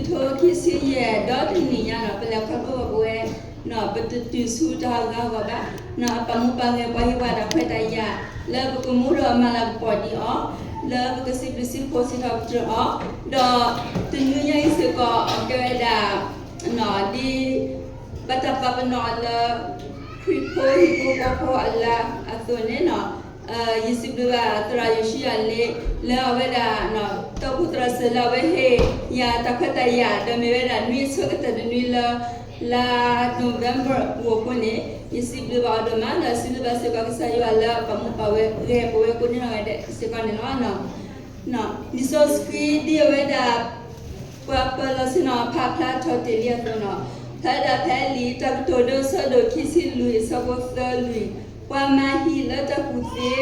ထီၣ်ခံဆံယဲၢ် ဒီးတနံၤညါဒီး ပလဲၤခီဖျိဘၣ်ပဝဲ ပတတုၤဆူတၢ်ဟးဂူာ်ဟးဂီၤဘၣ်, ပာ်မူပာ်ဂဲၤပှၤဟ့ၣ်ပှၤတၢ်ခွဲးတၢ်ယာ် လၢပကမူဒီးမၤလၤကပီၤဒံးအီၤ, လၢပကစံးဘျုးစံးဖှိၣ်စံးထီၣ်ပတြၢၤအီၤ, ဒီးတနွံညါအံၤစ့ၢ်ကီး အကဲဝဲဒၣ် ဒ် ဘၣ်တၢ်ပာ်ပနီၣ်လၢ ခရံာ်ဖိဟံၣ်ဖိဃီဖိအလါအသိးန့ၣ် ယစံးဘျုးဘၣ်သရၣ်ယိၤၡူယၤလ့ လၢအဝဲဒၣ် ဒီးပသရၣ်စၢၤလၢအဝဲဟ့ၣ်ယၤတၢ်ခွဲးတၢ်ယာ် ဒီးမ့ၢ်ဝဲဒၣ်နွံအဆၢကတၢၢ်တနွံလၢ လါ November အပူၤအဃိန့ၣ် ယစံးဘျုးဘၣ်အီၤဒိၣ်မး ဒီးစံးဘျုးဘၣ်စ့ၢ်ကီးကစၢ်ယွၤလၢပာ်မူပာ်ဂဲၤပဝဲကိးနီၢ်ဂၤဒဲးစ့ၢ်ကီးန့ၣ်လီၤ. လံာ်စီဆှံဒ်အဝဲဒၣ် ပှၤပၢၤလီၢ်ဆ့ၣ်နီၤဖးဖျါထီၣ်တ့ၢ်လံအသိးန့ၣ်, ဖဲဒၣ်ဖဲလံာ်တၢ်ကတိၤဒိ အဆၢဒိၣ်ခံဆံလွံၢ် အဆၢဖိသၢလွံၢ်, ပှၤမၤဟံၣ်လၢတၢ်ကူၣ်သ့,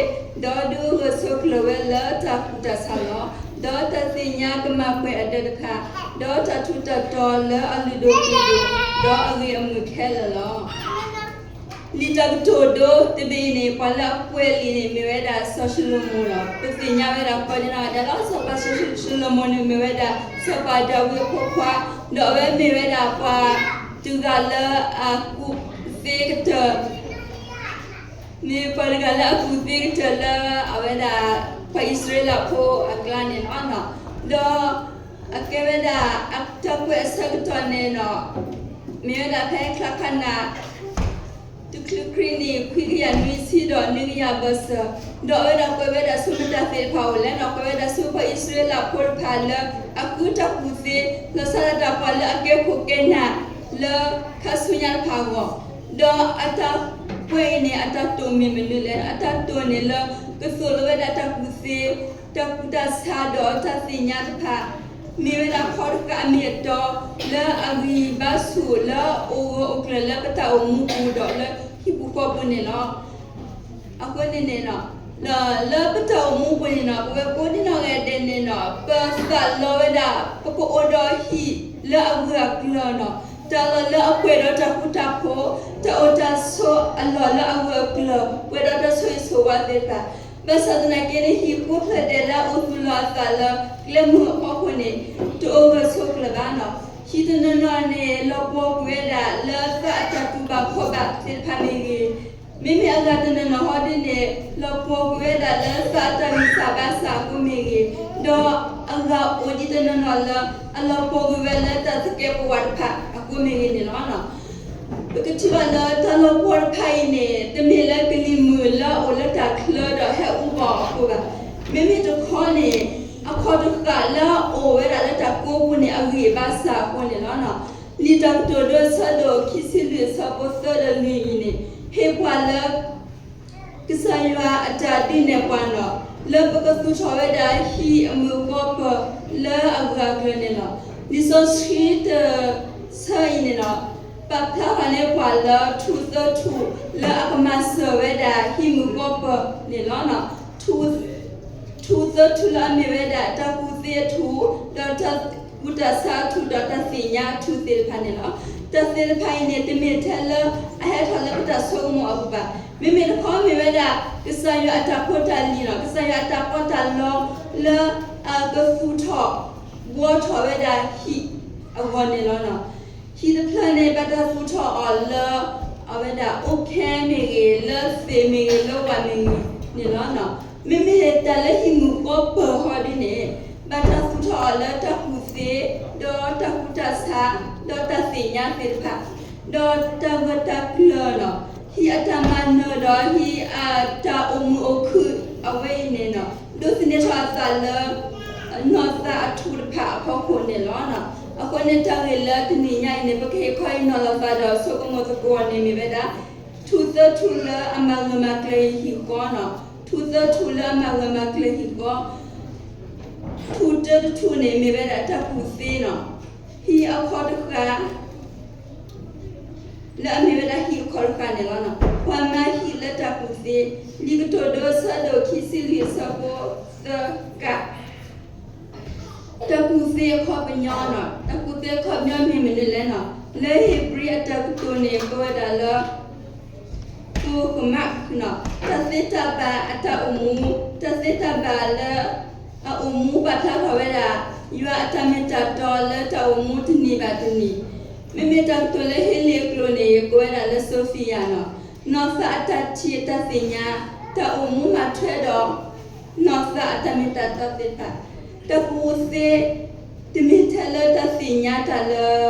ဒီးဒုးဂၢၢ်ဆိးကျၢၤဝဲလၢတၢ်ကူၣ်တၢ်ဆးလီၤ. ဒီးတၢ်သ့ၣ်ညါကမၤပှဲၤအဒၢးတဖၣ်, ဒီးတၢ်ထူးတၢ်တီၤလၢအလုၢ်ဒိၣ်ပှ့ၤဒိၣ်, ဒီးအဂ့ၢ်အမုာ်ခဲလၢာ်လီၤ. လံာ်တၢ်ကတိၤဒိတဘ့ၣ်အံၤန့ၣ် ပှၤလၢအကွဲးလံာ်န့ၣ် မ့ၢ်ဝဲဒၣ်စီၤၡလိၤမိၣ်လီၤ. ပသ့ၣ်ညါဝဲဒၣ်ကိးဒ်နီၢ်ဂၤဒဲးလီၤ. စီၤပၤစီၤၡလိၤမိၣ်န့ၣ် မ့ၢ်ဝဲဒၣ် စီၤပၤဒၤဝံးအဖိခွါ, ဒီးအဝဲမ့ၢ်ဝဲဒၣ်ပှၤတဂၤလၢအကူၣ်သ့ကတၢၢ် မ့ၢ်ပှၤတဂၤလၢအကူၣ်သ့ကတၢၢ်လၢအဝဲဒၣ် ပှၤအံၣ်စရ့လးဖိအကျါန့ၣ်လီၤ. ဒီးအကဲဝဲဒၣ် အတၢ်ကွဲးအဆၢကတီၢ်န့ၣ်ဒီး မ့ၢ်ဝဲဒၣ်ဖဲချါခါနၤ တချုးခရံာ်နံၣ် ခွံကယၤနွံဆံဒီးနွံကယၤဘၢၣ်စၢၤ, ဒီးအဝဲဒၣ်ကွဲးဝဲဒၣ်ဆူမတၤသ့ၣ်တဖၣ်အအိၣ်လဲၣ်န့ၣ်, ကွဲးဝဲဒၣ်ဆူပှၤအံၣ်စရ့လးဖိတဖၣ်လၢအကူၣ်တၢ်ကူၣ်သ့ လီၤဆီဒၣ်တၢ်ပှၤလၢအကဲခိၣ်ကဲနၢ်လၢခါဆူညါတဖၣ်အဂီၢ်, ဒီးအတၢ်ကွဲးအံၤန့ၣ် အတၢ်တိာ်မ့ၢ်မနုၤလဲၣ်, အတၢ်တိာ်န့ၣ်လၢ ကသိၣ်လိဝဲဒၣ်တၢ်ကူၣ်သ့ တၢ်ကူၣ်တၢ်ဆးဒီးတၢ်သ့ၣ်ညါတဖၣ် မ့ၢ်ဝဲဒၣ်ခီတဃာ်အမ့ၢ်အတီ လၢအဂံၢ်ဘါဆူၣ်လၢအအိၣ်ဂၢၢ်အိၣ်ကျၢၤလၢပတၢ်အိၣ်မူပူၤဒီးလၢဟံၣ်ပူၤဃီပူၤန့ၣ်လီၤ. အဃိန့ၣ်န့ၣ် လၢပတၢ်အိၣ်မူပူၤန့ၣ်ဒီး ပဝဲကိးဒ်နီၢ်ဂၤဒဲးန့ၣ်ဒီး ပသးလီဝဲဒၣ် ပကအိၣ်ဒီးဟံၣ်လၢအဂၢၢ်အကျၢၤန့ၣ်, တၢ်လီၢ်လၢအပှဲၤဒီးတၢ်ဃူတၢ်ဖိး, တၢ်အိၣ်တၢ်ဆိးအလီၢ်လၢအဂၢၢ်အကျၢၤ ပှဲၤဒီးတၢ်ဆိၣ်ဂ့ၤဆိၣ်ဝါသ့ၣ်တဖၣ်, ဘၣ်ဆၣ်သနာ်က့န့ၣ် ဟံၣ်ကိးဖျၢၣ်ဒဲးလၢအအိၣ်သူၣ်လီၤအသးလၢကျဲမုၢ်အဖီခိၣ်န့ၣ် တအိၣ်ဂၢၢ်ဆိးကျၢၤဘၣ်န့ၣ်, ဟံၣ်တနီၤနီၤန့ၣ် လီၤပှီၢ်ကွံာ်ဝဲဒၣ်လၢသးအတၢ်တူၢ်ဘၣ်ခီၣ်ဘၣ်သ့ၣ်တဖၣ်မ့ၢ်ဂ့ၤ, မ့မ့ၢ်အဂၤတနီၤနီၤဟီဒ်န့ၣ် လီၤပှီၢ်ကွံာ်ဝဲဒၣ်လၢသးအတၢ်ဂံၢ်စၢ်ဘါစၢ်အဃိမ့ၢ်ဂ့ၤ, ဒီးအဂၤအိၣ်ဒံးတနီၤနီၤလၢ အလီၤပှီၢ်ကွံာ်ဝဲလၢတၢ်သကဲးပဝးတဖၣ်အဃိမ့ၢ်ဂ့ၤန့ၣ်လီၤ. ပကထံၣ်ဘၣ်လၢတၢ်လီၤပှီၢ်တဖၣ်အံၤန့ၣ် တမ့ၢ်လၢကလံၤမုၢ်လၢအအိၣ်လၢတၢ်ချၢဒီးဟဲအူဘၣ်အီၤအဃိဘၣ်. မ့မ့ၢ်တခီန့ၣ် အခီၣ်တဃာ်လၢအအိၣ်ဝဲဒၣ်လၢတၢ်ကိးပူၤန့ၣ် အဂံၢ်အဘါစၢ်အဃိန့ၣ်လီၤ. လံာ်တၢ်ကတိၤဒိ အဆၢဒိၣ်ခံဆံလွံၢ် အဆၢဖိသၢဒီးလွံၢ်အံၤန့ၣ် ဟ့ၣ်ပှၤလၢ ကစၢ်ယွၤအတၢ်ဒုးနဲၣ်ပှၤန့ၣ် လၢပကသူၣ်ထီၣ်ဝဲဒၣ်ဟံၣ်အမုၢ်အကီၢ်ပၢၢ်လၢအဂၢၢ်အကျၢၤန့ၣ်လီၤ. လံာ်စီဆှံတဆၢအံၤန့ၣ်ဒီး ပာ်ဖျါထီၣ်န့ၢ်ပှၤလၢထူၣ်သၢထူၣ်လၢအကမၤစၢၤဝဲဒၣ်ဟံၣ်မုၢ်ကီၢ်ပၢၢ်န့ၣ်လီၤ. ထူၣ်သၢထူၣ်လၢအမ့ၢ်ဝဲဒၣ် တၢ်ကူၣ်သ့အထူၣ်, ဒီးတၢ်ကူၣ်တၢ်ဆးအထူၣ်, ဒီးတၢ်သ့ၣ်ညါအထူၣ်သ့ၣ်တဖၣ်န့ၣ်လီၤ. တၢ်သ့ၣ်တဖၣ်အံၤန့ၣ် တမ့ၢ်ထဲလၢအဟဲထီၣ်လၢပတၢ်ဆိကမိၣ်အပူၤဘၣ်. မ့မ့ၢ်တခီမ့ၢ်ဝဲဒၣ် ကစၢ်ယွၤအတၢ်ဖိတၢ်လံၤလီၤ. ကစၢ်ယွၤအတၢ်ပီးတၢ်လီလၢအကသူၣ်ထီၣ်ဘှီထီၣ်ဝဲဒၣ်ဟံၣ်အဂီၢ်န့ၣ်လီၤ. ဟံၣ်တဖျၢၣ်န့ၣ် ဘၣ်တၢ်သူၣ်ထီၣ်အီၤလၢ အဝဲဒၣ်အိၣ်ခဲမ့ၢ်ဂ့ၤ, လၢသ့ၣ်မ့ၢ်ဂ့ၤ, လၢဝၣ်မ့ၢ်ဂ့ၤန့ၣ်လီၤ. မ့မ့ၢ်တၢ်လၢဟံၣ်မုၢ်ကီၢ်ပၢၢ်ဟီဒ်န့ၣ် ဘၣ်တၢ်သူၣ်ထီၣ်အီၤလၢတၢ်ကူၣ်သ့, ဒီးတၢ်ကူၣ်တၢ်ဆး, ဒီးတၢ်သ့ၣ်ညါသ့ၣ်တဖၣ်, ဒီးတၢ်ဂၢၢ်တၢ်ကျၢၤလီၤ. ဟံၣ်အတၢ်မၤနၢၤဒီး ဟံၣ်အတၢ်အိၣ်မုာ်အိၣ်ခုၣ်အဝဲအံၤန့ၣ် ဒိးသန့ၤထီၣ်အသးလၢ နီၢ်သးအထူၣ်တဖၣ်အဖီခိၣ်န့ၣ်လီၤ. အဃိန့ၣ် တၢ်ဂ့ၢ်လၢတနံၤညါအံၤန့ၣ် ပကဟ့ၣ်ခီဟ့ၣ်နီၤလီၤသးဒီးဆိကမိၣ်သကိးန့ၣ်မ့ၢ်ဝဲဒၣ် ထူၣ်သၢထူၣ်လၢအမၤဂၢၢ်မၤကျၢၤဟံၣ်ဃီန့ၣ်, ထူၣ်သၢထူၣ်လၢအမၤဂၢၢ်မၤကျၢၤဟံၣ်ဃီ, ထူၣ်တၢတထူၣ်န့ၣ်မ့ၢ်ဝဲဒၣ်တၢ်ကူၣ်သ့န့ၣ်, ဟံၣ်အခီၣ်တဃာ် လၢအမ့ၢ်ဝဲဒၣ်ဟံၣ်အခီၣ်တဃာ်န့ၣ်လီၤ. ပှၤမၤဟံၣ်လၢတၢ်ကူၣ်သ့, လံာ်ကတိၤဒိအဆၢဒိၣ်ခံဆံလွံၢ်အဆၢဖိသၢကး, တၢ်ကူၣ်သ့အခီပညီန့ၣ်, တၢ်ကူၣ်သ့အခီပညီမ့ၢ်မနုၤလဲၣ်န့ၣ်, လၢဧ့ၤဘြံၤအတၢ်ကတိၤန့ၣ် ကိးဝဲဒၣ်လၢ ကိၣ်ကမးန့ၣ်, တၢ်သ့တၢ်ဘၣ်အတၢ်အိၣ်မူ, တၢ်သ့တၢ်ဘၣ်လၢအအိၣ်မူပာ်ဖျါထီၣ်ဝဲဒၣ် ယွၤအတၢ်မ့ၢ်တၢ်တီလၢတၢ်အိၣ်မူတနံၤဘၣ်တနံၤ, မ့မ့ၢ်တၢ်ကတိၤလၢဟ့လ့ၣ်အကျိၤန့ၣ် ကိးဝဲဒၣ်လၢ Sophia နီၤ, နီၢ်သးအတၢ်ထံၣ်အတၢ်သ့ၣ်ညါ, တၢ်အိၣ်မူမၤထွဲဒီး နီၢ်သးအတၢ်မ့ၢ်တၢ်တီသ့ၣ်တဖၣ်, တၢ်ကူၣ်သ့ တမ့ၢ်ထဲလၢတၢ်သ့ၣ်ညါတၢ်လၢ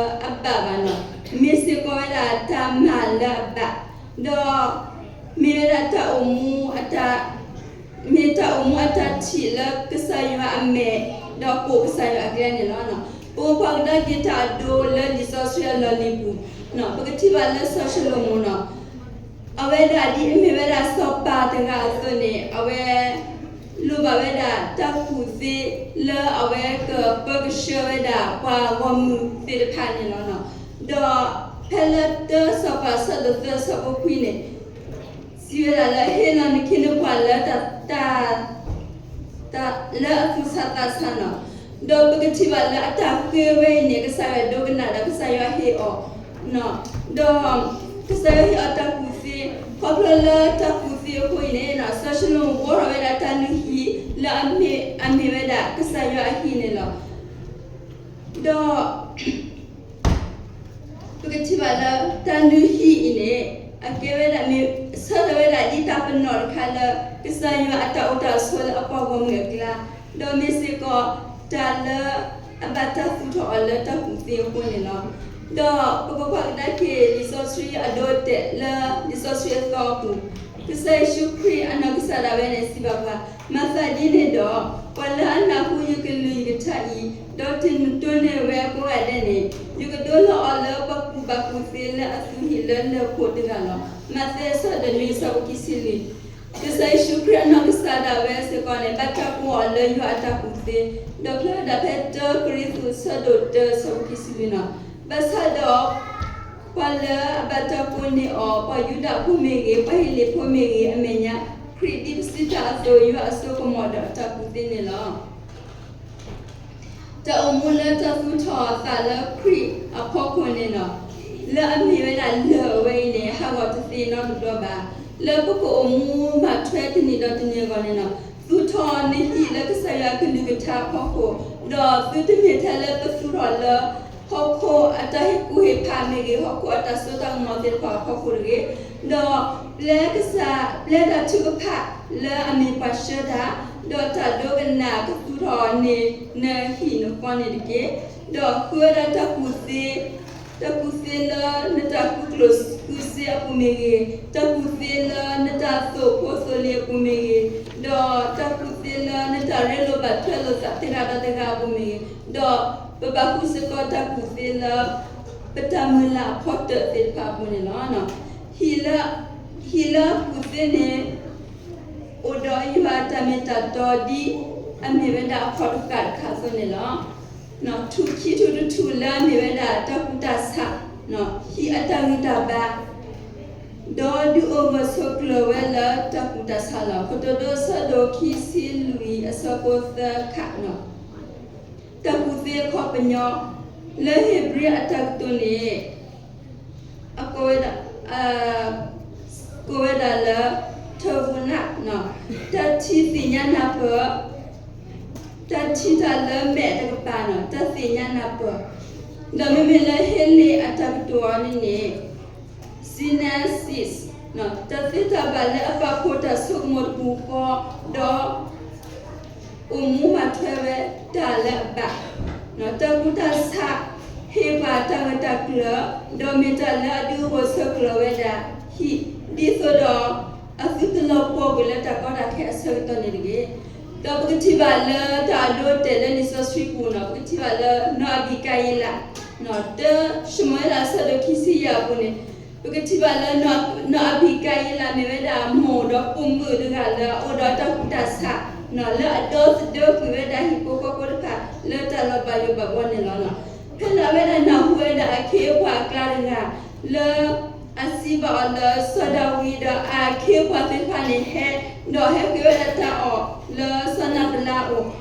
အဘၣ်ဘၣ်နီၤ, မ့ၢ်စ့ၢ်ကီးဝဲဒၣ်တၢ်မၤလၢအဘၣ်, ဒီး မ့ၢ်ဝဲဒၣ်တၢ်အိၣ်မူအတၢ် မ့ၢ်တၢ်အိၣ်မူအတၢ်ထံၣ်လၢကစၢ်ယွၤအမဲာ်, ဒီးကိးကစၢ်ယွၤအကျဲန့ၣ်လီၤ. ပကကွၢ်ကဒါက့ၤတၢ်အဒိလၢလံာ်စီဆှံအလီၢ်လံၤပူၤ, ပကထံၣ်ဘၣ်လၢစီၤၡလိၤမိၣ်နီၤ, အဝဲဒၣ်ဒ်အမ့ၢ်ဝဲဒၣ်စီၤပၤတဂၤအသိးန့ၣ် အဝဲ လိၣ်ဘၣ်ဝဲဒၣ်တၢ်ကူၣ်သ့လၢအဝဲကပၢကဆှၢဝဲဒၣ်ပှၤဂီၢ်မုၢ်သ့ၣ်တဖၣ်န့ၣ်လီၤ. ဒီးဖဲလၢတၢစီၤပၤဆၢဒိၣ်သၢဆၢဖိခွံန့ၣ် စံးဝဲဒၣ်လၢဟ့ၣ်လီၤနခ့နပှၤလၢတၢ် တၢ်လၢအသူၣ်ဆးသးဆးနီၤ, ဒီးပကထံၣ်ဘၣ်လၢအတၢ်ဃ့ဝဲအံၤန့ၣ် ကစၢ်ယွၤဒိကနၣ်ဒီးကစၢ်ယွၤဟ့ၣ်အီၤ, ဒီး ကစၢ်ယွၤဟ့ၣ်အီၤတၢ်ကူၣ်သ့, ခီဖျိလၢတၢ်ကူၣ်သ့အဃိအံၤန့ၣ် စီၤၡလိၤမိၣ်ဘှီထီၣ်ဝဲဒၣ်တၢ်လုၢ်ဟံၣ်လၢအမ့ၢ်ဝဲဒၣ်ကစၢ်ယွၤအဟံၣ်န့ၣ်လီၤ. ဒီး ပကထံၣ်ဘၣ်လၢတၢ်လုၢ်ဟံၣ်အံၤန့ၣ် အကဲဝဲဒၣ်မ့ၢ်ဆၢထၢၣ်ဝဲဒၣ်ဒ်တၢ်ပနီၣ်တခါလၢ ကစၢ်ယွၤအတၢ်အိၣ်တၢ်ဆိးလၢအပှၤဂီၢ်မုၢ်အကျါ, ဒီးမ့ၢ်စ့ၢ်ကီးတၢ်လၢအဘၣ်တၢ်သူၣ်ထီၣ်အီၤလၢတၢ်ကူၣ်သ့အဃိန့ၣ်လီၤ. ဒီးပကကွၢ်ကဒါက့ၤလံာ်စီဆှံအဒိအတဲာ်လၢလံာ်စီဆှံအသီအပူၤ, ကစၢ်ယ့ၣ်ၡူးခရံာ်အနီၢ်ကစၢ်ဒၣ်ဝဲန့ၣ်စံးဘၣ်ပှၤ, မၤသးဒ်န့ၣ်ဒီး ပှၤလၢအနၢ်ဟူယကလုၢ်ယကထါအံၤ, ဒီးတနံၤတိၢ်န့ၢ်ဝဲကိးဂၤဒဲးန့ၣ်, ယကဒိလီၤအီၤလၢပှၤကူၣ်ဘၣ်ကူၣ်သ့လၢအသူၣ်ဟံၣ်လၢလၢၢ်ခိၣ်တဂၤလီၤ. မးသဲအဆၢဒိၣ်နွံအဆၢဖိခံဆံလွံၢ်, ကစၢ်ယ့ၣ်ၡူးခရံာ်အနီၢ်ကစၢ်ဒၣ်ဝဲစ့ၢ်ကီးန့ၣ် ဘၣ်တၢ်ကိးအီၤလၢယွၤအတၢ်ကူၣ်သ့, ဒီးဖျါဝဲဒၣ်ဖဲတၢကရံၣ်သူးအဆၢဒိၣ်တၢအဆၢဖိခံဆံလွံၢ်နီၤ, ဘၣ်ဆၣ်ဒီး ပှၤလၢအဘၣ်တၢ်ကိးန့ၢ်အီၤ, ပှၤယူဒၤဖိမ့ၢ်ဂ့ၤ, ပှၤဟ့လ့ၣ်ဖိမ့ၢ်ဂ့ၤ, အမဲာ်ညါ ခရံာ်ဒ်ပစံးတၢ်အသိး ယွၤအစိကမီၤဒီးအတၢ်ကူၣ်သ့န့ၣ်လီၤ. တၢ်အိၣ်မူလၢတၢ်သူၣ်ထီၣ်အသးလၢခရံာ်အဖီခိၣ်န့ၣ်လီၤ. လၢအမ့ၢ်ဝဲဒၣ်လၢၢ်အဝဲအံၤန့ၣ် ဟးဂီၤတသ့နီတဘျီဘၣ်. လၢပကအိၣ်မူမၤထွဲတနံၤဒီးတနံၤအဂီၢ်န့ၣ်လီၤ. သူၣ်ထီၣ်နဟံၣ်လၢကစၢ်ယွၤအကလုၢ်ကထါအဖီခိၣ်, ဒီးသုတမ့ၢ်ထဲလၢပသူၣ်ထီၣ်လၢ ဟီၣ်ခိၣ်အတၢ်ဟ့ၣ်ကူၣ်ဟ့ၣ်ဖးမ့ၢ်ဂ့ၤ, ဟီၣ်ခိၣ်အတၢ်စိတၢ်ကမီၤသ့ၣ်တဖၣ်အဖီခိၣ်တဂ့ၤ, ဒီးပျဲကစၢ်, ပျဲတၢ်ထုကဖၣ်လၢအမ့ၢ်ပှၤဆှၢတၢ်, ဒီးတၢ်ဒိကနၣ်ကသူၣ်ထီၣ်န့ၢ်နဟံၣ်နဃီန့ၣ်တက့ၢ်. ဒီးဃုဝဲဒၣ်တၢ်ကူၣ်သ့, တၢ်ကူၣ်သ့လၢနတၢ်ဃုကျိၣ်ဃုစ့အပူၤမ့ၢ်ဂ့ၤ, တၢ်ကူၣ်သ့လၢနတၢ်သိၣ်ဖိသိၣ်လံၤအပူၤမ့ၢ်ဂ့ၤ, ဒီးတၢ်ကူၣ်သ့လၢနတၢ်ရ့လိာ်ဘၣ်ထွဲလိာ်သးသ့ၣ်တဖၣ်ဒီးတဂၤအပူၤမ့ၢ်ဂ့ၤ, ဒီးပဘၣ်ဃုစ့ၢ်ကီးတၢ်ကူၣ်သ့လၢ ပတၢ်မုၢ်လၢ်အဖီတၢၣ်သ့ၣ်တဖၣ်အပူၤန့ၣ်လီၤ. ဟံၣ်လၢ, ဟံၣ်လၢအကူၣ်သ့န့ၣ် အိၣ်ဒီးယွၤအတၢ်မ့ၢ်တၢ်တီဒ်အမ့ၢ်ဝဲဒၣ်အခီၣ်တဃၣ်တခါအသိးန့ၣ်လီၤ. ထူၣ်ခံထူၣ်တထူၣ်လၢအမ့ၢ်ဝဲဒၣ်တၢ်ကူၣ်တၢ်ဆး, ဟံၣ်အတၢ်ဂံၢ်တၢ်ဘါ, ဒီးဒုးအိၣ်ဂၢၢ်ဆိးကျၢၤဝဲလၢတၢ်ကူၣ်တၢ်ဆးလီၤ. ကတိၤဒိအဆၢဒိၣ်ခံဆံလွံၢ်အဆၢဖိသၢခါ, တၢ်ကူၣ်သ့အခီပညီ, လၢဧ့ၤဘြံၤအတၢ်ကတိၤန့ၣ် အကိးဝဲဒၣ်, အ, ကိးဝဲဒၣ်လၢ ထၢၣ်ဝူၤနး, တၢ်ထံၣ်သ့ၣ်ညါနၢ်ပၢၢ်, တၢ်ထံၣ်တၢ်လၢမဲာ်တကပၤန့ၣ် တၢ်သ့ၣ်ညါနၢ်ပၢၢ်, ဒီးမ့မ့ၢ်လၢဟ့လ့ၣ်အတၢ်ကတိၤအီၤန့ၣ်န့ၣ် synecdoche, တၢ်သ့တၢ်ဘၣ်လၢအပာ်ဖှိၣ်တၢ်ဆိကမိၣ်တပူၤဃီ, ဒီး အိၣ်မူမၤထွဲဝဲတၢ်လၢအဘၣ်, တၢ်ကူၣ်တၢ်ဆး ဟ့ၣ်ပှၤတၢ်ဂၢၢ်တၢ်ကျၢၤ, ဒီးမ့ၢ်တၢ်လၢအဒုးအိၣ်ဂၢၢ်ဆိးကျၢၤဝဲဒၣ်ဟံၣ်, ဒ်သိးဒီး အသုတလီၤပှီၢ်ကွံာ်လၢတၢ်ကီတၢ်ခဲအဆၢကတီၢ်န့ၣ်တဂ့ၤ. ဒီးပကထံၣ်ဘၣ်လၢတၢ်အဒိအတဲာ်လၢလံာ်စီဆှံပူၤန့ၣ် ပကထံၣ်ဘၣ်လၢနီၢ်အဘံကၤယံလး, တၢၡမူၤအ့လးအဆၢဒိၣ်ခံဆံယဲၢ်အပူၤန့ၣ် ပကထံၣ်ဘၣ်လၢ နီၢ်အဘံကၤယံလးမ့ၢ်ဝဲဒၣ်မိၢ်ဒီးပိာ်မုၣ်တဂၤလၢအအိၣ်ဒီးတၢ်ကူၣ်တၢ်ဆး, လၢအဒီသဒၢကွံာ်ဝဲဒၣ်ဟံၣ်ဖိဃီဖိတဖၣ်လၢတၢ်လီၤဘၣ်ယိၣ်ဘၣ်ဘှီန့ၣ်လီၤ. ဖဲလၢအဝဲဒၣ်နၢ်ဟူဝဲဒၣ်အခ့အပှၤအကျါတဂၤ လၢအစံးဘၣ်အီၤလၢစီၤဒၤဝံးဒီးအခ့အပှၤသ့ၣ်တဖၣ်န့ၣ်ဟဲ, ဒီးဟဲဃ့ဝဲဒၣ်တၢ်အီၣ်လၢစီၤနၤဘလးအအိၣ်,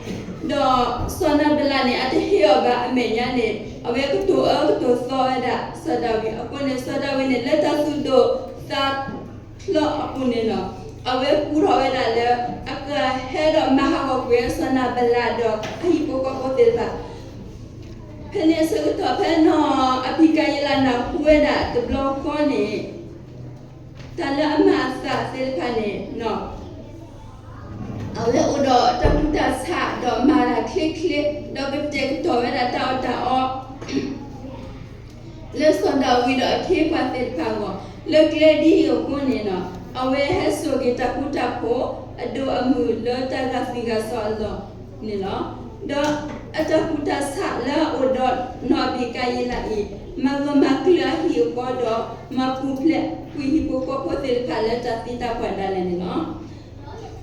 ဒီးစီၤနၤဘလးန့ၣ် အတဟ့ၣ်အီၤဘၣ်အမဲာ်ညါန့ၣ် အဝဲကတိၤအၢကတိၤသီဝဲဒၣ်စီၤဒၤဝံး, အဃိန့ၣ် စီၤဒၤဝံးန့ၣ် လၢတၢ်သူၣ်ဒိၣ်သးဖျိးအပူၤန့ၣ်လီၤ. အဝဲကူထီၣ်ဝဲဒၣ်လၢ အကဟဲဒီးမၤဟးဂီၤကွံာ်စီၤနၤဘလးဒီးအဟံၣ်ဖိဃီဖိသ့ၣ်တဖၣ် ဖဲန့ၣ်အဆၢကတီၢ်ဖဲနီၢ်အဘံကၤယံလးနၢ်ဟူဝဲဒၣ်တဘျီဃီန့ၣ်, တၢ်လၢအမၤအသးသ့ၣ်တဖၣ်န့ၣ် အဝဲအိၣ်ဒီးတၢ်ကူၣ်တၢ်ဆး ဒီးမၤတၢ်ချ့ချ့ ဒီးကတဲာ်ကတီၤဝဲဒၣ်တၢ်အီၣ်တၢ်အီ လၢစီၤဒၤဝံးဒီးအခ့အပှၤသ့ၣ်တဖၣ်အဂီၢ်, လၢကျဲဒ်အံၤအဃိန့ၣ်, အဝဲဟဲစိာ်က့ၤတၢ်ဃူတၢ်ဖိး အဒိၣ်အမုၢ်လၢတၢ်ဂာ်သွံၣ်ဂာ်စီၤအလီၢ်န့ၣ်လီၤ. ဒီးအတၢ်ကူၣ်တၢ်ဆးလၢအအိၣ်ဒီးနီၢ်အဘံကၤယံလးအံၤ, မၤဂၢၢ်မၤကျၢၤအဟံၣ်အဃီဒီး မၤပူၤဖျဲးကွံာ်ဟံၣ်ဖိဃီဖိသ့ၣ်တဖၣ်လၢတၢ်သံတၢ်ပှၢ်ဒၣ်လဲာ်န့ၣ်လီၤ.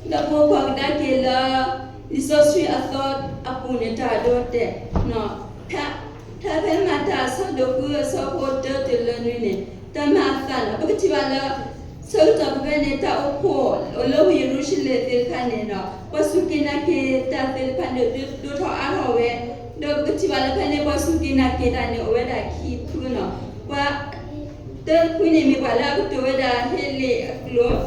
ဒီးပကွၢ်ကဒါက့ၤလၢ လံာ်စီဆှံအသီအပူၤန့ၣ် တၢ်ဒိတဲာ်, ဖဲမၤတၢ်အဆၢဒိၣ်ဃုအဆၢဖိတၢတုၤလၢနွံန့ၣ်, တၢ်မၤအသးန့ၣ် ပကထံၣ်ဘၣ်လၢ ဆၢကတီၢ်ဖဲန့ၣ် တၢ်အိၣ်ဖှိၣ်အိၣ်လၢဝ့ၢ်ယရူၤၡလ့ၣ်သ့ၣ်တဖၣ်န့ၣ်ဒီး ပှၤစူၢ်က့ၤနာ်က့ၤတၢ်သ့ၣ်တဖၣ်န့ၣ် ဒိၣ်ထီၣ်အါထီၣ်ဝဲ, ဒီးပကထံၣ်ဘၣ်လၢဖဲန့ၣ် ပှၤစူၢ်က့ၤနာ်က့ၤတၢ်န့ၣ် အိၣ်ဝဲဒၣ်ခံဖုန့ၣ်, ပှၤ တၢတဖုန့ၣ်မ့ၢ်ပှၤလၢအကတိၤဝဲဒၣ်ဟ့လ့ၣ်အကျိာ်,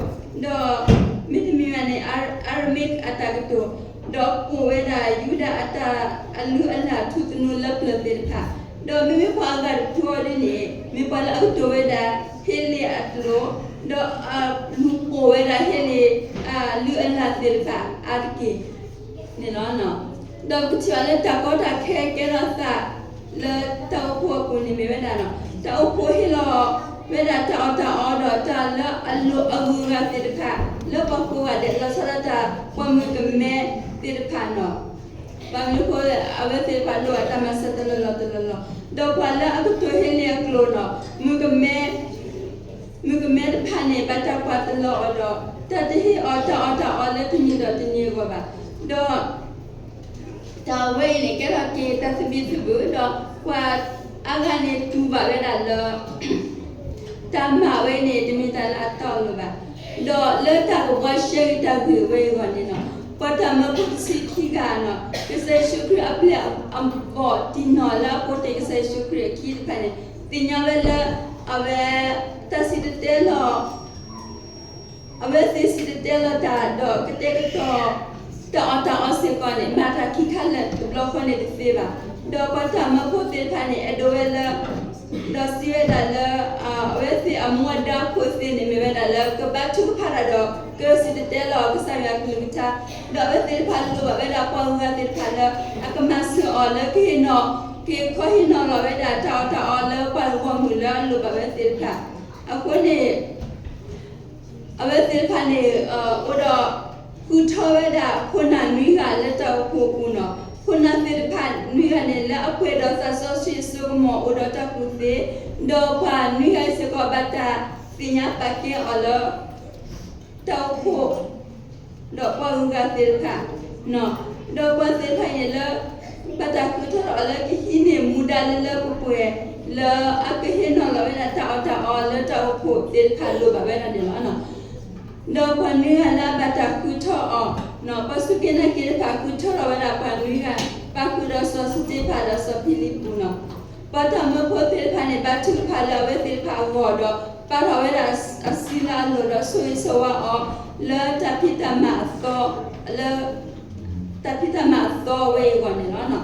ဒီးမ့တမ့ၢ်ဘၣ်န့ၣ် အၤရမ့းအတၢ်ကတိၤ, ဒီးပိာ်ဝဲဒၣ်ယူဒၤအတၢ်အလုၢ်အလၢ်ထူသနူလၢပျၢၤသ့ၣ်တဖၣ်, ဒီးမ့မ့ၢ်ပှၤအဂၤတဖုအံၤဒ်န့ၣ် မ့ၢ်ပှၤလၢအကတိၤဝဲဒၣ်ဟ့လ့ၣ်အကျိာ်, ဒီးလူၤပိာ်ဝဲဒၣ်ဟ့လ့ၣ်အလုၢ်အလၢ်သ့ၣ်တဖၣ်အါတက့ၢ်န့ၣ်လီၤ. ဒီးပကထံၣ်ဘၣ်လၢတၢ်ကီတၢ်ခဲကဲထီၣ်သး လၢတၢ်အိၣ်ဖှိၣ်အပူၤန့ၣ်မ့ၢ်ဝဲဒၣ်, တၢ်အိၣ်ဖှိၣ်ဟ့ၣ်လီၤဝဲဒၣ်တၢ်အီၣ်တၢ်အီဒီးတၢ်လၢအလိၣ်အဂုၤအဂၤသ့ၣ်တဖၣ် လၢပှၤကိးဂၤဒဲး လီၤဆီဒၣ်တၢ်ပှၤမုၣ်ကမဲသ့ၣ်တဖၣ်န့ၣ်, ဘၣ်မနုၤအဃိ အဝဲသ့ၣ်တဖၣ်လိၣ်ဘၣ်တၢ်မၤစၢၤတလီၢ်လီၢ်တလီၢ်လီၢ်, ဒီးပှၤလၢအကတိၤဟ့လ့ၣ်အကျိာ်န့ၣ်, မုၣ်ကမဲ မုၣ်ကမဲတဖၣ်န့ၣ် ဘၣ်တၢ်ကွၢ်တလီၤအီၤဒီး တၢ်တဟ့ၣ်အီၤတၢ်အီၣ်တၢ်အီလၢတနံၤဒီးတနံၤအဂီၢ်ဘၣ်. ဒီး တၢ်ဝဲအံၤန့ၣ် ကဲထီၣ်က့ၤတၢ်သဘံၣ်သဘုၣ်ဒီး ပှၤအါဂၤန့ၣ်တူၢ်ဘၣ်ဝဲဒၣ်လၢ တၢ်မၤဝဲန့ၣ် တမ့ၢ်တၢ်လၢအတီအလိၤဘၣ်. ဒီးလၢတၢ်ကဘှါရှဲက့ၤတၢ်ဂ့ၢ်ဝဲအံၤအဂီၢ်န့ၣ်လီၤ, ပှၤတၢ်မၢဖိတဆံခံဂၤန့ၣ်, ကစၢ်ယ့ၣ်ၡူးခရံာ်အပျဲၢ်အဘီၣ်တံၢ်နီၢ်လၢအပိာ်တ့ၢ်ကစၢ်ယ့ၣ်ၡူးခရံာ်အခံတဖၣ်န့ၣ်, သ့ၣ်ညါဝဲလၢ အဝဲ တၢ်စံၣ်တဲၤတဲလီၤ အဝဲသ့ၣ်စံၣ်တဲၤတဲလီၤတၢ်ဒီးကတဲာ်ကတီၤ တၢ်အီၣ်တၢ်အီစ့ၢ်ကီးန့ၣ် မၤတၢ်ခံခါလၢာ်တဘျီဃီန့ၣ်တသ့ဘၣ်. ဒီးပှၤတၢ်မၢဖိသ့ၣ်တဖၣ်န့ၣ် အဲၣ်ဒိးဝဲလၢ ဒီးစံးဝဲဒၣ်လၢ အဝဲသ့ၣ်အမူအဒါခိၣ်သ့ၣ်န့ၣ် မ့ၢ်ဝဲဒၣ်လၢ ကဘါထုကဖၣ်တၢ်ဒီး ကစံၣ်တဲၤတဲလီၤကစၢ်ယွၤအကလုၢ်ကထါ, ဒီးအဝဲသ့ၣ်တဖၣ်လိၣ်ဘၣ်ဝဲဒၣ်ပှၤဂုၤဂၤသ့ၣ်တဖၣ်လၢ အကမၤစၢၤအီၤလၢကဟ့ၣ်နီၤ က့ၤခီဟ့ၣ်နီၤလီၤဝဲဒၣ်တၢ်အီၣ်တၢ်အီလၢပှၤဂီၢ်မုၢ်လၢအလိၣ်ဘၣ်ဝဲသ့ၣ်တဖၣ်. အဃိန့ၣ် အဝဲသ့ၣ်တဖၣ်န့ၣ် အိၣ်ဒီး ဃုထၢဝဲဒၣ်ခိၣ်နၢ်နွံဂၤလၢတၢ်အိၣ်ဖှိၣ်အပူၤန့ၣ်, ခိၣ်နၢ်သ့ၣ်တဖၣ်နွံဂၤန့ၣ် လၢအပှဲၤဒီးသးစီဆှံအစိကမီၤအိၣ်ဒီးတၢ်ကူၣ်သ့, ဒီးပှၤနွံဂၤအံၤစ့ၢ်ကီးဘၣ်တၢ်သ့ၣ်ညါပာ်ကဲအီၤလၢ တၢ်အိၣ်ဖှိၣ် ဒီးပှၤဂုၤဂၤသ့ၣ်တဖၣ်, ဒီးပှၤသ့ၣ်တဖၣ်အံၤန့ၣ်လၢ ဘၣ်တၢ်ဃုထၢထီၣ်အီၤလၢကဟံးန့ၢ်မူဒါလၢလၢပှဲၤပှဲၤ လၢအကဟ့ၣ်နီၤလီၤဝဲဒၣ်တၢ်အီၣ်တၢ်အီလၢတၢ်အိၣ်ဖှိၣ်သ့ၣ်တဖၣ်လိၣ်ဘၣ်ဝဲဒၣ်န့ၣ်လီၤ. ဒီးပှၤနွံဂၤလၢအဘၣ်တၢ်ဃုထၢအီၤ, ပှၤစူၢ်က့ၤနာ်က့ၤတဖၣ်ဃုထၢထီၣ်ဝဲဒၣ်ပှၤနွံဂၤ, ပၣ်ဃုာ်ဒီးစီၤစတ့ဖၣ်ဒီးစီၤဖံလံးပူးန့ၣ်, ပှၤတၢ်မၢဖိသ့ၣ်တဖၣ်န့ၣ် ဘါထုကဖၣ်လၢအဝဲသ့ၣ်တဖၣ်အဂီၢ်ဒီး ပာ်ထီၣ်ဝဲဒၣ်အစုလၢအလိၤဒီးဆိၣ်ဂ့ၤဆိၣ်ဝါအီၤ လၢတၢ်ဖံးတၢ်မၤအသီ, လၢ တၢ်ဖံးတၢ်မၤအသီဝဲအံၤအဂီၢ်န့ၣ်လီၤ.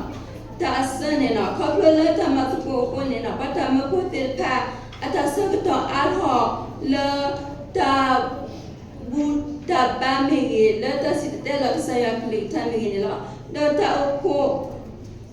တၢ်အဆၢန့ၣ် ခီဖျိလၢတၢ်မၤသကိးအဃိန့ၣ် ပှၤတၢ်မၢဖိသ့ၣ်တဖၣ် အတၢ်ဆၢကတီၢ်အါထီၣ်လၢ တၢ် ဘူၣ်တၢ်ဘါမ့ၢ်ဂ့ၤ, လၢတၢ်စံၣ်တဲၤတဲလီၤကစၢ်ယွၤအကလုၢ်ကထါမ့ၢ်ဂ့ၤန့ၣ်လီၤ. ဒီးတၢ်အိၣ်ဖှိၣ်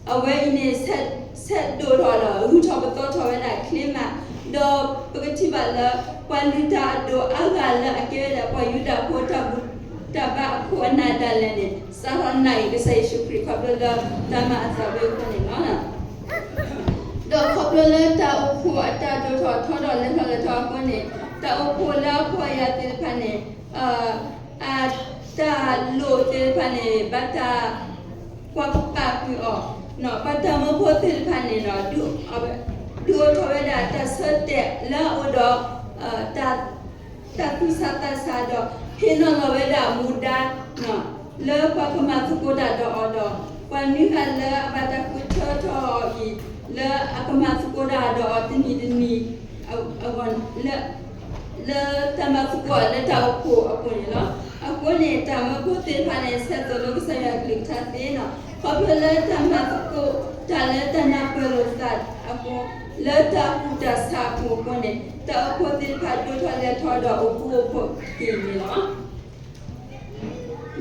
အဝဲအံၤန့ၣ် ဆဲးဒိၣ်ထီၣ်ဒီး ဂုၢ်ထီၣ်ပသီထီၣ်ဝဲဒၣ်ချ့မး, ဒီးပကထံၣ်ဘၣ်လၢ ပှၤလုၢ်တၢ်အဒိၣ်အါဂၤလၢအကဲဝဲဒၣ်ပှၤယူဒၤဖိတၢ်ဘူၣ် တၢ်ဘါအခိၣ်အနၢ်ဒၣ်လဲာ်န့ၣ် စးထီၣ်နာ်အံၤကစၢ်ယ့ၣ်ၡူးခရံာ်ခီဖျိလၢတၢ်မၤအသးဝဲအဃိန့ၣ်လီၤ. ဒီးခီဖျိလၢတၢ်အိၣ်ဖှိၣ်အတၢ်ဒိၣ်ထီၣ်ထီထီၣ်လဲၤထီၣ်လဲၤထီအဃိန့ၣ် တၢ်အိၣ်ဖှိၣ်လၢအဖှီၣ်ယာ်သ့ၣ်တဖၣ်န့ၣ် အတၢ်လိၣ်သ့ၣ်တဖၣ်န့ၣ် ဘၣ်တၢ်ကွၢ်ကပာ်ကွံာ်အီၤ, ပှၤတၢ်မၢဖိသ့ၣ်တဖၣ်န့ၣ် ဒုးအိၣ်ထီၣ်ဝဲဒၣ်တၢ်ဆၢတဲာ်လၢအအိၣ်ဒီး တၢ်သူၣ်ဆးသးဆးဒီး ဟ့ၣ်နီၤလီၤဝဲဒၣ်မူဒါ လၢပှၤကမၤသကိးတၢ်ဒီးအီၤဒီး ပှၤနွံဂၤလၢအဘၣ်တၢ်ဃုထၢထီၣ်အီၤအံၤ လၢအကမၤသကိးတၢ်ဒီးအီၤတနံၤတနံၤ အဂီၢ် လၢတၢ်မၤသကိးလၢတၢ်အိၣ်ဖှိၣ်အပူၤန့ၣ်လီၤ. အဃိန့ၣ် တၢ်မၢဖိသ့ၣ်တဖၣ်န့ၣ် ဆဲးသိၣ်လိကစၢ်ယွၤအကလုၢ်ကထါသ့န့ၣ် ခီဖျိလၢတၢ်မၤသကိးတၢ်လၢတၢ်နၢ်ပၢၢ်လိာ်သးအဃိ, လၢတၢ်ကူၣ်တၢ်ဆးအပူၤအဃိန့ၣ်, တၢ်အိၣ်ဖှိၣ်သ့ၣ်တဖၣ်ဒိၣ်ထီၣ်လဲၢ်ထီၣ်ဒီးအိၣ်ဃူအိၣ်ဖိးက့ၤန့ၣ်လီၤ.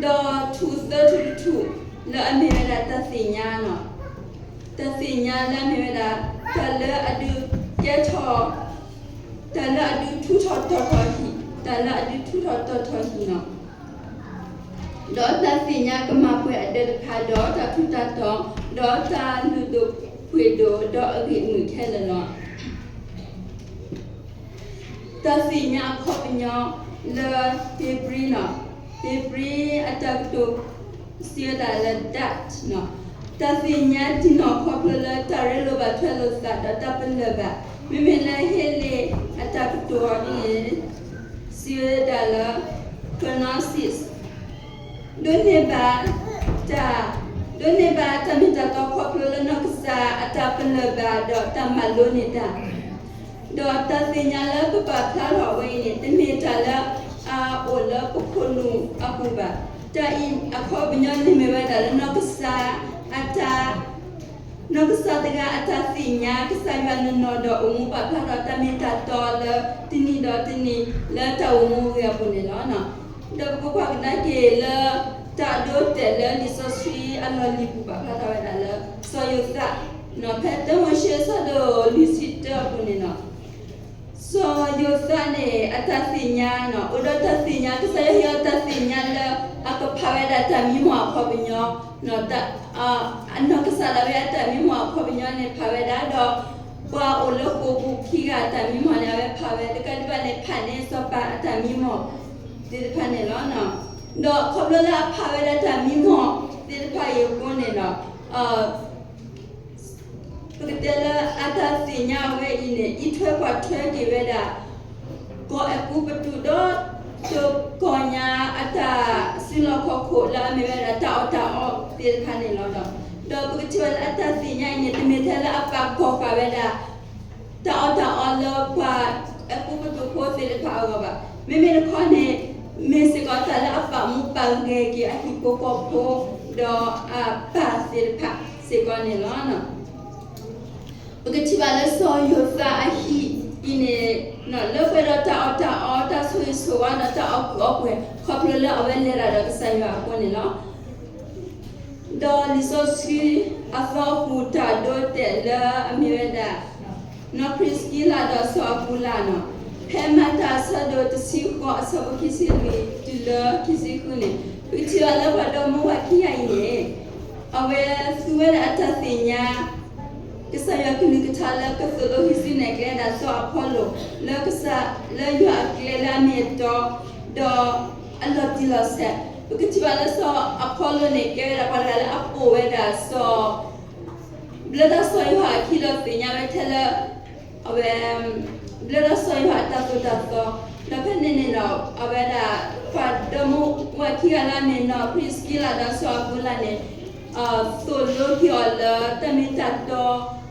ဒီးထူၣ်သၢထူၣ်တထူၣ်လၢအမ့ၢ်ဝဲဒၣ်တၢ်သ့ၣ်ညါ, တၢ်သ့ၣ်ညါလၢအမ့ၢ်ဝဲဒၣ် တၢ်လၢအဒုးကဲထီၣ်, တၢ်လၢအဒုးထူးထီၣ်တီၤထီၣ်ဟံၣ်, တၢ်လၢအဒုးထူးထီၣ်တီၤထီၣ်ဟံၣ်လီၤ. ဒီးတၢ်သ့ၣ်ညါကမၤပှဲၤအဒၢးတဖၣ် ဒီးတၢ်ထူးတၢ်တီၤ, ဒီးတၢ်လုၢ်ဒိၣ်ပှ့ၤဒိၣ်, ဒီးအဂ့ၢ်အမုာ်ခဲလၢာ်လီၤ. တၢ်သ့ၣ်ညါအခီပညီလၢ ဟ့းဘြံၤန့ၣ်, ဟ့းဘြံၤအတၢ်ကတိၤစံးဝဲဒၣ်လၢ ဒါတ် န့ၣ်, တၢ်သ့ၣ်ညါတံၢ်နီၢ်ခီဖျိလၢတၢ်ရ့လိာ်ဘၣ်ထွဲလိာ်သး ဒီးတၢ်ပလၢၢ်ဘၣ်, မ့မ့ၢ်လၢဟ့းလ့ၣ်အတၢ်ကတိၤအီၤဒ်န့ၣ် စံးဝဲဒၣ်လၢ ကနီစံး ဒိးန့ၢ်ဘၣ်တၢ်, ဒိးန့ၢ်ဘၣ်တၢ်မ့ၢ်တၢ်တီခီဖျိလၢနီၢ်ကစၢ်အတၢ်ပလၢၢ်ဘၣ်ဒီးတၢ်မၤလိန့ၢ်တၢ်, ဒီးတၢ်သ့ၣ်ညါလၢပပာ်ဖျါထီၣ်ဝဲအံၤန့ၣ် တမ့ၢ်တၢ်လၢအအိၣ်လၢပခိၣ်နူာ်အပူၤဘၣ်. တၢ်အံၤအခီပညီန့ၣ်မ့ၢ်ဝဲဒၣ်လၢနီၢ်ကစၢ်အတၢ် နီၢ်ကစၢ်တဂၤအတၢ်သ့ၣ်ညါ ကစၢ်ယွၤနီၢ်နီၢ်ဒီးအိၣ်မူပာ်ဖျါထီၣ်တၢ်မ့ၢ်တၢ်တီလၢတနံၤဒီးတနံၤလၢတၢ်အိၣ်မူအဂ့ၢ်အပူၤန့ၣ်လီၤ. ဒီးပကကွၢ်ကဒါက့ၤလၢ တၢ်အဒိအတဲာ်လၢလံာ်စီဆှံအလီၢ်လံၤပူၤပာ်ဖျါထီၣ်ဝဲဒၣ်လၢ စီၤယိၤသး ဖဲတၢမိၤၡ့အဆၢဒိၣ်လွံၢ်ဆံတၢအပူၤန့ၣ်လီၤ. စီၤယိၤသးန့ၣ် အတၢ်သ့ၣ်ညါန့ၣ် အိၣ်ဒီးတၢ်သ့ၣ်ညါ ကစၢ်ယွၤဟ့ၣ်အီၤတၢ်သ့ၣ်ညါလၢအကဖးဝဲဒၣ်တၢ်မံမီၢ်အခီပညီ, အနီၢ်ကစၢ်ဒၣ်ဝဲအတၢ်မံမီၢ်အခီပညီန့ၣ် ဖးဝဲဒၣ်ဒီး ပှၤအိၣ်လၢဃိာ်ပူၤခံဂၤအတၢ်မံမီၢ်န့ၣ် အဝဲဖးဝဲတကးဒံးဘၣ်န့ၣ် ဖးန့ၢ်စီၤပၤအတၢ်မံမီၢ်သ့ၣ်တဖၣ်န့ၣ်လီၤ. ဒီးခီဖျိလၢအဖးဝဲဒၣ်တၢ်မံမီၢ်သ့ၣ်တဖၣ်အံၤအဃိန့ၣ်ဒီး ပကတဲလၢအတၢ်သ့ၣ်ညါဝဲအံၤန့ၣ် အံးထွဲကွၢ်ထွဲက့ၤဝဲဒၣ် ကီၢ်အဲၤကူပတူးဒီး ကီၢ်ညါအတၢ်စုလီၢ်ခီၣ်ခိၣ်လၢအမ့ၢ်ဝဲဒၣ်တၢ်အီၣ်တၢ်အီသ့ၣ်တဖၣ်န့ၣ်လီၤ. ဒီးပကထံၣ်ဘၣ်လၢအတၢ်သ့ၣ်ညါအံၤန့ၣ် တမ့ၢ်ထဲလၢအပာ်ကီၢ်ဃာ်ဝဲဒၣ် တၢ်အီၣ်တၢ်အီလၢပှၤအဲၤကူပတူးဖိသ့ၣ်တဖၣ်အဂီၢ်ဘၣ်. မ့မ့ၢ်တခီန့ၣ် မ့ၢ်စ့ၢ်ကီးတၢ်လၢအပာ်မူပာ်ဂဲၤက့ၤအဟံၣ်ဖိဃီဖိ ဒီးအပၢ်သ့ၣ်တဖၣ်စ့ၢ်ကီးန့ၣ်လီၤ. ပကထံၣ်ဘၣ်လၢစီၤယိၤသးအဟံၣ်အံၤန့ၣ် လၢပှဲၤဒီးတၢ်အီၣ်တၢ်အီ တၢ်ဆိၣ်ဂ့ၤဆိၣ်ဝါဒီးတၢ်အီၣ်ကုးအီပှဲၤ ခီဖျိလၢအဝဲလဲၤတၢ်ဒီးကစၢ်ယွၤအဃိန့ၣ်လီၤ. ဒီးလံာ်စီဆှံအသီအပူၤတၢ်ဒိတဲာ်လၢအမ့ၢ်ဝဲဒၣ် နီၢ်ပြံးစကံလးဒီးစီၤအကူလးန့ၣ်, ဖဲမၤတၢ်အဆၢဒိၣ်တဆံဃိးအဆၢဖိခံဆံလွံၢ်တုၤလၢခံဆံဃုန့ၣ်, ပကထံၣ်ဘၣ်လၢပှၤဒီမါဝၤခံဂၤအံၤန့ၣ် အဝဲသူဝဲဒၣ်အတၢ်သ့ၣ်ညါ ကစၢ်ယွၤကလုၢ်ကထါလၢကသိၣ်လိဟံးစုနဲၣ်ကျဲဒၣ်စီၤအပီလိၣ် လၢကစၢ်လၢယွၤအကျဲလၢအမ့ၢ်အတီ ဒီးအလီၤတံၢ်လီၤဆဲး, ပကထံၣ်ဘၣ်လၢစီၤအပီလိၣ်န့ၣ် ကဲဝဲဒၣ်ပှၤတဂၤလၢအပိာ်ဝဲဒၣ်စီၤ ဘျၢတၢ်စီၤယိၤဟၣ်အခံဒီးသ့ၣ်ညါဝဲထဲလၢ အဝဲ ဘျၢတၢ်စီၤယိၤဟၣ်အတၢ်သိၣ်တၢ်သီ, ဒီးဖဲန့ၣ်န့ၣ်ဒီး အဝဲဒၣ် ပှၤဒီမါဝၤခံဂၤလၢအမ့ၢ်နီၢ်ပြံးစကံလးဒီးစီၤအကူလးန့ၣ် သိၣ်လိက့ၤအီၤလၢတၢ်မ့ၢ်တၢ်တီ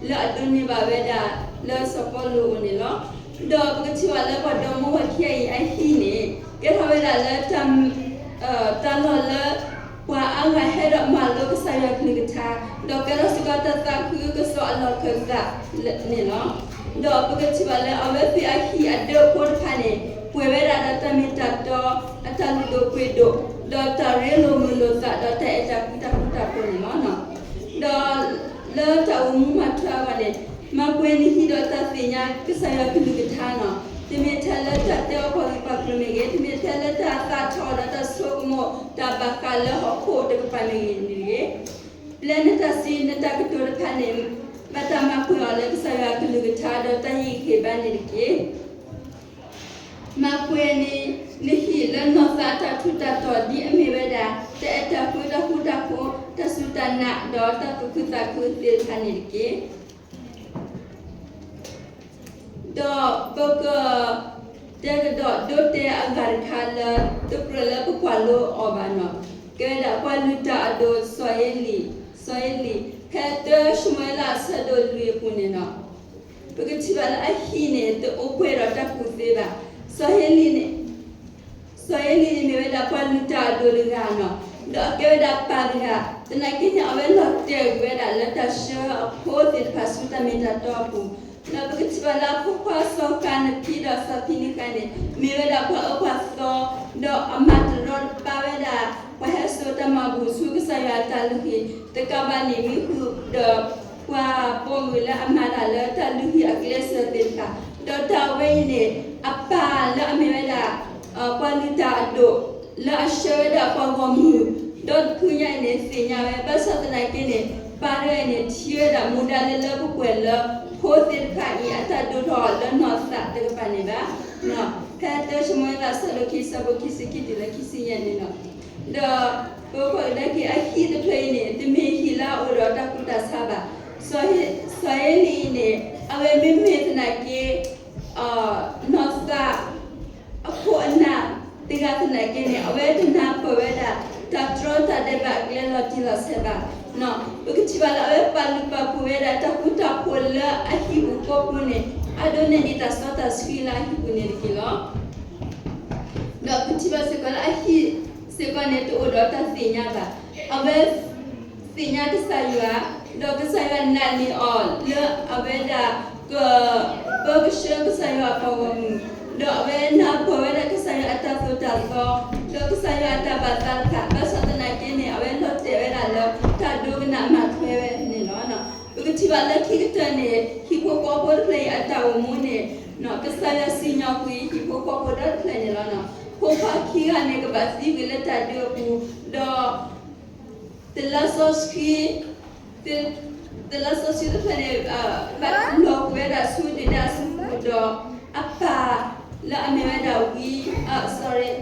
လၢအဒိးန့ၢ်ဘၣ်ဝဲဒၣ်လၢစီၤပီလူးအအိၣ်န့ၣ်လီၤ. ဒီးပကထံၣ်ဘၣ်လၢပှၤဒီမါဝၤခံဂၤအံၤအဟံၣ်န့ၣ် ကဲထီၣ်ဝဲဒၣ်လၢ တၢ်လီၢ်လၢ ပှၤအါဂၤဟဲဒီးမၤလိကစၢ်ယွၤကလုၢ်ကထါ, ဒီးကဲထီၣ်စ့ၢ်ကီးတၢ်သးခုကစီၣ်အလီၢ်ခၢၣ်သးန့ၣ်လီၤ. ဒီးပကထံၣ်ဘၣ်လၢအဝဲသ့ၣ်အဟံၣ်အဒၢးဖိတဖၣ်န့ၣ် ပှဲၤဝဲဒၣ်ဒီးတၢ်မ့ၢ်တၢ်တီ, အတၢ်လုၢ်ဒိၣ်ပှ့ၤဒိၣ်, ဒီးတၢ်ရ့လိာ်မုာ်လိာ်သး, ဒီးတၢ်အဲၣ်တၢ်ကွံတၢ်ဃူတၢ်ဖိးန့ၣ်လီၤ. ဒီးလၢတၢ်အိၣ်မူမၤထွဲအဂီၢ်န့ၣ် မၤပှဲၤနဟံၣ်ဒီးတၢ်သ့ၣ်ညါကစၢ်ယွၤကလုၢ်ကထါန့ၣ်, တမ့ၢ်ထဲလၢတၢ်တဲအီၣ်ပှၤဂ့ၢ်ပှၤကျိၤမ့ၢ်ဂ့ၤ, တမ့ၢ်ထဲလၢတၢ်သးထီၣ်ဒီးတၢ်ဆိကမိၣ်တၢ်ဘၣ်ဃးလၢဟီၣ်ခိၣ်တကပၤမ့ၢ်ဂ့ၤန့ၣ်တဂ့ၤ. ပျဲနတၢ်စံးနတၢ်ကတိၤတဖၣ်န့ၣ် ဘၣ်တၢ်မၤပှဲၤအီၤလၢကစၢ်ယွၤကလုၢ်ကထါဒီးတၢ်ဟ့ၣ်ဂံၢ်ဟ့ၣ်ဘါန့ၣ်တက့ၢ်. မၤပှဲၤန့ၣ် နဟံၣ်လၢနီၢ်သးအတၢ်ထူးတၢ်တီၤဒ်အမ့ၢ်ဝဲဒၣ် တၢ်အဲၣ်တၢ်ကွံတၢ်ဃူတၢ်ဖိး, တၢ်စူၢ်တၢ်နာ် ဒီးတၢ်သူၣ်ခုသးခုသ့ၣ်တဖၣ်န့ၣ်တက့ၢ်. ဒီးပက တဲကဒီးဒိတဲာ်အဂၤတခါလၢ တကြၢးလၢပကွၢ်လိအီၤဘၣ်န့ၣ်, ကဲဝဲဒၣ်ပှၤလုၢ်တၢ်အဒိၣ်စီၤဧ့လံ, စီၤဧ့လံ, ဖဲတၢၡမူၤအ့လးအဆၢဒိၣ်လွံၢ်အပူၤန့ၣ်န့ၣ်, ပကထံၣ်ဘၣ်လၢအဟံၣ်န့ၣ် တအိၣ်ပှဲၤဒီးတၢ်ကူၣ်သ့ဘၣ်. စီၤဧ့လံန့ၣ် စီၤဧ့လံန့ၣ်မ့ၢ်ဝဲဒၣ်ပှၤလုၢ်တၢ်အဒိၣ်တဂၤန့ၣ်, ဒီးအကဲဝဲဒၣ်ပၢ်တဂၤ, သနာ်က့န့ၣ် အဝဲလီၤတဲာ်ဝဲဒၣ်လၢတၢ်ဆှၢအဖိသ့ၣ်တဖၣ်ဆူတၢ်မ့ၢ်တၢ်တီအပူၤ, ဒီးပကထံၣ်ဘၣ်လၢအဖိခွါစီၤကၤနဖံဒီးစီၤဖံနဃၤန့ၣ် မ့ၢ်ဝဲဒၣ်ပှၤအၢပှၤသီ, ဒီးအမၤတရီတပါဝဲဒၣ် ပှၤဟဲစိာ်တၢ်မၤဘူၣ်ဆူကစၢ်ယွၤအတၢ်လုၢ်ဟံၣ်တကးဘၣ်န့ၣ် မ့ၢ်ဃုာ်ဒီး ပှၤပိာ်မုၣ်လၢအမၤတၢ်လၢတၢ်လုၢ်ဟံၣ်အကျဲစၢၤသ့ၣ်တဖၣ်, ဒီးတၢ်ဝဲအံၤန့ၣ် အပၢ်လၢအမ့ၢ်ဝဲဒၣ် ပှၤလုၢ်တၢ်အဒိၣ် လၢအဆှၢဝဲဒၣ်ပှၤဂီၢ်မုၢ် ဒီတဖုညါအံၤန့ၣ် သ့ၣ်ညါဝဲ, ဘၣ်ဆၣ်သနာ်က့န့ၣ် ပၢ်တဂၤအံၤန့ၣ် ထံၣ်ဝဲဒၣ်မူဒါလၢလၢပှဲၤပှဲၤလၢ ဖိသ့ၣ်တဖၣ်အံၤ အတၢ်ဒိၣ်ထီၣ်လၢနီၢ်သးတကပၤန့ၣ်ဘၣ်. ဖဲတၢၡမူၤအ့လး အဆၢဒိၣ်ခံ အဆၢဖိခံဆံခံတုၤလၢခံဆံယဲၢ်န့ၣ်လီၤ. ဒီးပကွၢ်ကဒါက့ၤအဟံၣ်တဖျၢၣ်အံၤန့ၣ် တမ့ၢ်ဟံၣ်လၢအအိၣ်ဒီးတၢ်ကူၣ်တၢ်ဆးဘၣ်. စီၤဧ့လံအံၤန့ၣ် အဝဲမ့မ့ၢ်သနာ်က့ နီၢ်သး အခိၣ်အနၢ်တဂၤသနာ်က့န့ၣ် အဝဲတနၢ်ပၢၢ်ဝဲဒၣ် တၢ်တြီတၢ်ဒဲးဘးအကျဲလီၤတံၢ်လီၤဆဲးဘၣ်. ပကထံၣ်ဘၣ်လၢအဝဲပာ်လုၢ်ပာ်ပှ့ၤဝဲဒၣ်တၢ်ဃူတၢ်ဖိးလၢအဟံၣ်ပူၤဃီပူၤန့ၣ် အဒိးန့ၢ်ဒံးတၢ်စီတၢ်ဆှံလၢအဟံၣ်ပူၤန့ၣ်တက့ၢ်လီၤ. ဒီးပထံၣ်ဘၣ်စ့ၢ်ကီးလၢအဟံၣ်စ့ၢ်ကီးန့ၣ် တအိၣ်ဒီးတၢ်သ့ၣ်ညါဘၣ်. အဝဲ သ့ၣ်ညါကစၢ်ယွၤ, ဒီးကစၢ်ယွၤနာ်န့ၢ်အီၤလၢအဝဲဒၣ်က ပၢကဆှၢကစၢ်ယွၤအပှၤဂီၢ်မုၢ်, ဒီးအဝဲနၢ်ပၢၢ်ဝဲဒၣ်ကစၢ်ယွၤအတၢ်သိၣ်တၢ်သီ, ဒီးကစၢ်ယွၤအတၢ်ဘၣ်သးတဖၣ်, ဘၣ်ဆၣ်သနာ်က့န့ၣ် အဝဲလီၤတဲာ်ဝဲဒၣ်လၢတၢ်ဒိကနၣ်မၤထွဲဝဲန့ၣ်လီၤ. ပကထံၣ်ဘၣ်လၢခံကတၢၢ်န့ၣ် ဟံၣ်ဖိဃီဖိတဖျၢၣ်အံၤအတၢ်အိၣ်မူန့ၣ် ကစၢ်ယွၤစံၣ်ညီၣ်ကွံာ်ဟံၣ်ဖိဃီဖိဒီတဖျၢၣ်န့ၣ်လီၤ. ဖိခွါခံဂၤန့ၣ် ကဘၣ်သံကွံာ်လၢတၢ်ဒုးအပူၤ, ဒီး တလါစီဆှံ, တလါစီဆှံတဖျၢၣ်န့ၣ် ဘၣ်လီၤကွံာ်ဝဲဒၣ်ဆူဒုၣ်ဒါအစုပူၤဒီး အပၢ်လၢအမ့ၢ်ဝဲဒၣ်ဝံ,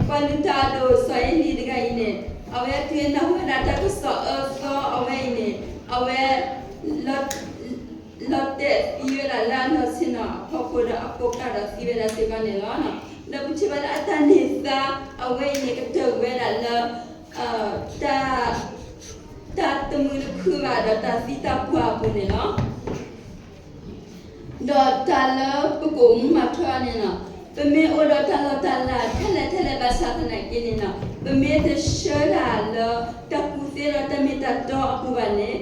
ပှၤလုၢ်တၢ်အဒိၣ်စီၤဧ့လံတဂၤအံၤန့ၣ် အဝဲတုၤနၢ်ဟူဝဲဒၣ်တၢ်ကစီၣ်အၢသီအဝဲအံၤန့ၣ် အဝဲ လီၤတဲာ်သံဝဲဒၣ်လၢအလီၢ်ဆ့ၣ်နီၤအဖီခိၣ်ဒီး အကိးကၢ်ဒီးသံဝဲဒၣ်စ့ၢ်ကီးန့ၣ်လီၤ. ဒီးပထံၣ်ဘၣ်လၢအတၢ်န့ၢ်သါအဝဲအံၤန့ၣ် ကတၢၢ်ကွံာ်ဝဲဒၣ်လၢ တၢ် တၢ်တမုာ်တခုၣ်ဘၣ်ဒီးတၢ်သံတၢ်ပှၢ်အပူၤန့ၣ်လီၤ. ဒီးတၢ်လၢပကအိၣ်မူမၤထွဲအီၤန့ၣ်လီၤ. ပမ့ၢ်အိၣ်ဒီးတၢ်လီၢ်တၢ်လၤထဲလဲၣ်ထဲလဲၣ်ဘၣ်ဆၣ်သနာ်က့န့ၣ်လီၤ, ပမ့ၢ်တဆှၢတၢ်လၢတၢ်ကူၣ်သ့ဒီးတၢ်မ့ၢ်တၢ်တီအပူၤဘၣ်န့ၣ်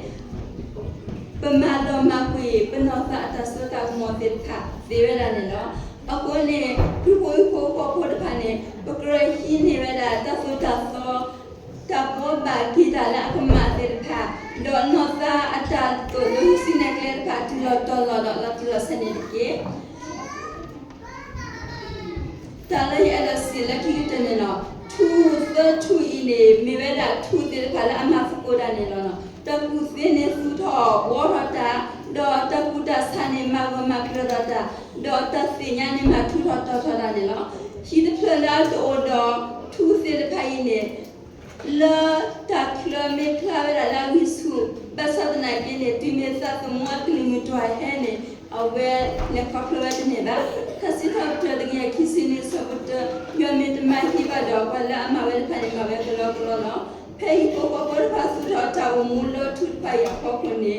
ပမၤလီၤမၢ်ကွံာ် ပနီၢ်သးအတၢ်စိတၢ်ကမီၤသ့ၣ်တဖၣ်သ့ဝဲဒၣ်န့ၣ်လီၤ. အဃိန့ၣ် ခရံာ်ဖိဟံၣ်ဖိဃီဖိတဖၣ်န့ၣ် ပကြၢးဟံးန့ၢ်ဝဲဒၣ်တၢ်သိၣ်တၢ်သီ တၢ်ဘှီဘၣ်က့ၤတၢ်လၢအကမၣ်သ့ၣ်တဖၣ်, ဒီးနီၢ်သးအတၢ်သိၣ်လိဟံးစုနဲၣ်ကျဲတဖၣ် တုၤလီၤတီၤလီၤဒီးလီၤတံၢ်လီၤဆဲးန့ၣ်တက့ၢ်. တၢ်လၢယအဲၣ်ဒိးစံးလၢခံကတၢၢ်န့ၣ်လီၤ. ထူသၢထူအံၤန့ၣ် မ့ၢ်ဝဲဒၣ်ထူသ့ၣ်တဖၣ်လၢအမၤသကိးတၢ်န့ၣ်လီၤ. တၢ်ကူၣ်သ့န့ၣ်သူၣ်ထီၣ်ဘှီထီၣ်တၢ်, ဒီးတၢ်ကူၣ်တၢ်ဆးန့ၣ် မၤဂၢၢ်မၤကျၢၤထီၣ်တၢ်, ဒီးတၢ်သ့ၣ်ညါန့ၣ်မၤထူထီၣ်တီၤထီၣ်တၢ်န့ၣ်လီၤ. ဟံၣ်တဖျၢၣ်လၢအတအိၣ်ဒီးထူသ့ၣ်တဖၣ်အံၤန့ၣ် လၢတၢ်ချၢမ့ၢ်ဖျါဝဲဒၣ်လၢအဂံၢ်ဆူၣ် ဘၣ်ဆၣ်သနာ်က့န့ၣ် တုၤမ့ၢ်သးသမူအကလုၢ်မုၢ်တွၤဟဲန့ၣ် အဝဲလဲၤခီဖျိဝဲတန့ၢ်ဘၣ်. ထါစံးထီၣ်ပတြၢၤတကယၤခံဆံနွံ အဆၢဖိတၢ, ယွၤမ့ၢ်တမၤဟံၣ်ဘၣ်ဒီး ပှၤလၢအမၤဝဲတဖၣ်န့ၣ် မၤဝဲကလီကလီလီၤ. ဖဲဟံၣ်ဖိဃီဖိတဖၣ်သူၣ်ထီၣ်အတၢ်အိၣ်မူလၢထူတဖၣ်အံၤအ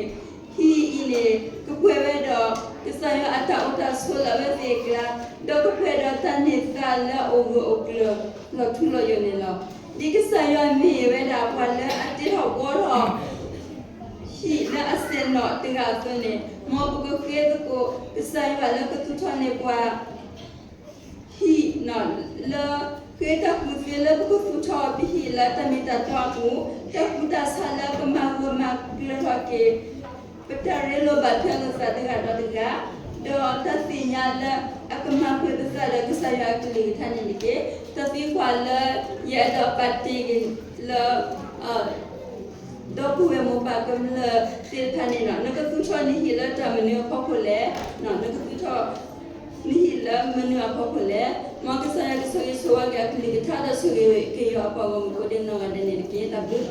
ဖီခိၣ်န့ၣ် ဟံၣ်အံၤန့ၣ် ကပှဲၤဝဲဒီး ကစၢ်ယွၤအတၢ်အိၣ်တၢ်ဆိးလၢအဝဲသ့ၣ်အကျါ, ဒီးကပှဲၤဒီးတၢ်န့ၢ်သါလၢအအိၣ်ဂၢၢ်အိၣ်ကျၢၤ လီၤထူလီၤယိာ်န့ၣ်လီၤ. ဒ်ကစၢ်ယွၤမ့ၢ်ဝဲဒၣ်ပှၤလၢအတ့ထီၣ်ဘှီထီၣ် ဟံၣ်လၢအစဲၣ်နီၣ်တဂၤအသိးန့ၣ်, မ်ပကဃ့သကိးကစၢ်ယွၤလၢကသူၣ်ထီၣ်န့ၢ်ပှၤ ဟံၣ် လၢ ဃ့တၢ်ကူၣ်သ့လၢပကသူၣ်ထီၣ်ပဟံၣ်လၢတၢ်မ့ၢ်တၢ်တီအပူၤ, တၢ်ကူၣ်တၢ်ဆးလၢကမၤဂၢၢ်မၤကျၢၤထီၣ်က့ၤ ပတၢ်ရ့လိာ်ဘၣ်ထွဲလိာ်သးတဂၤဒီးတဂၤ, ဒီးတၢ်သ့ၣ်ညါလၢအကမၤပှဲၤပသးဒီးကစၢ်ယွၤအကလုၢ်ကထါန့ၣ်တက့ၢ်. တၢ်သံကွၢ်လၢယအဲၣ်ဒိးပာ်တ့ၢ်က့ၤလၢ ဒီပုၢ်ဝဲၢ်မိၢ်ပၢ်ကမျၢၢ်သ့ၣ်တဖၣ်န့ၣ်လီၤ. နကသူၣ်ထီၣ်နဟံၣ်လၢတၢ်မနုၤအဖီခိၣ်လဲၣ်. နကသူၣ်ထီၣ်နဟံၣ်လၢမနုၤအဖီခိၣ်လဲၣ်. မ်ကစၢ်ယွၤကဆိၣ်ဂ့ၤဆိၣ်ဝါက့ၤအကလုၢ်ကထါဒီးဆိၣ်ဂ့ၤက့ၤယွၤအပှၤဂီၢ်မုၢ်ကိးဒဲးနီၢ်ဂၤဒဲးန့ၣ်တက့ၢ်. တၢ်ဘျုး